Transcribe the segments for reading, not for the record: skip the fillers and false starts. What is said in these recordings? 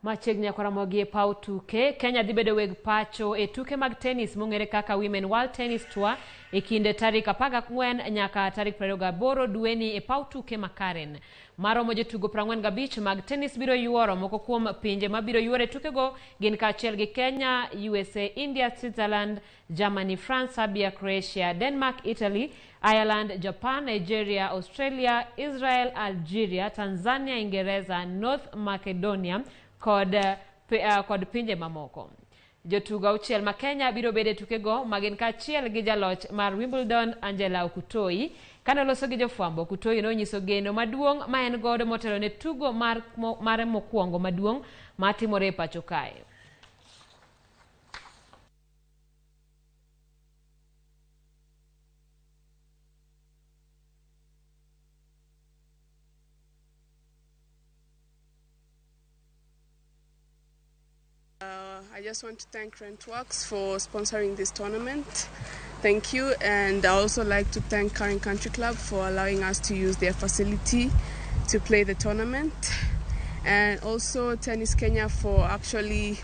Machiegni nyaka Ramogi e paw tuke, Kenya dhi bedo weg pacho e tuke mag tennis mong'ere kaka Women World Tennis Tour e kinde tarik 14 nyaka tarik 28 dweni e paw tuke ma Karen. Maromo jotugo 45 mag tennis biro yuoro. Moko kuom pinje mabiro yuoro e tukego gin kaachiel gi Kenya, USA, India, Switzerland, Germany, France, Serbia, Croatia, Denmark, Italy, Ireland, Japan, Nigeria, Australia, Israel, Algeria, Tanzania, Ingereza, North Macedonia kod pinje mamoko. Jotugo auchiel ma Kenya biro bedo e tukego ma gin kaachiel gi jaloch mar Wimbledon Angela Okutoyi. Kane oloso gi jofwambo, Okutoyi nonyiso geno maduong' ma en godo motelo ne tugo mare mokwongo maduong' matimore e pacho kae. I just want to thank Rentworks for sponsoring this tournament. Thank you. And I also like to thank Karen Country Club for allowing us to use their facility to play the tournament. And also Tennis Kenya for actually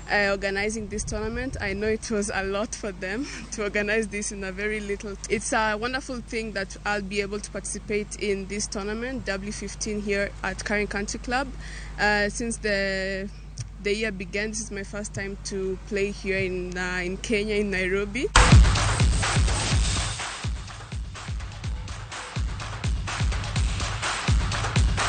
organizing this tournament. I know it was a lot for them to organize this in a very little. It's a wonderful thing that I'll be able to participate in this tournament, W15 here at Karen Country Club. Since the year began, this is my first time to play here in Kenya, in Nairobi.